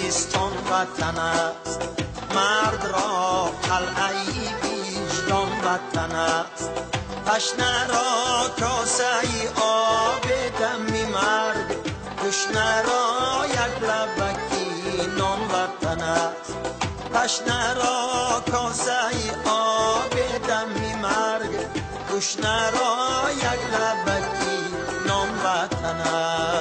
Тоҷикистон ватан аст, мард ро қалъаи виҷдон ватан аст. Ташна ро косаи об дами марг, гушна ро як лабаки нон ватан аст. Ташна ро косаи об дами марг, гушна ро як лабаки нон ватан аст.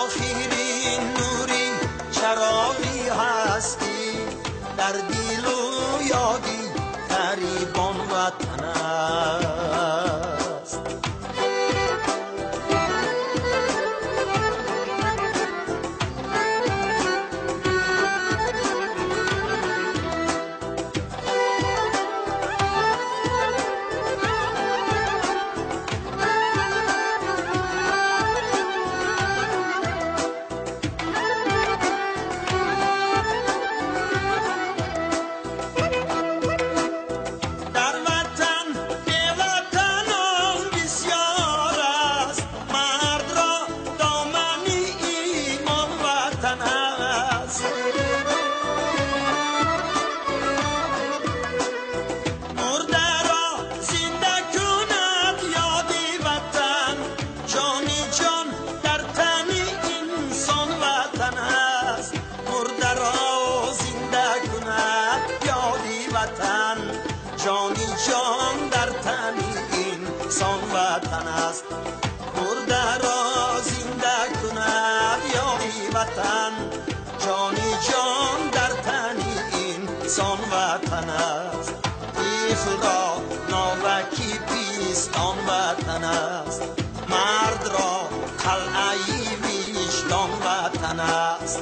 Охирин нури чароғи ҳастӣ, дар дилу ёди ғарибон ватан аст. Ҷони ҷон дар тани инсон ватан аст. Мурда ро зинда кунад ёди ватан, ҷони ҷон дар тани инсон ватан аст. Тифл ро новаки пистон ватан аст, мард ро қалъаи виҷдон ватан аст.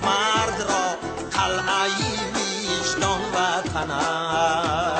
Мард ро қалъаи виҷдон ватан аст.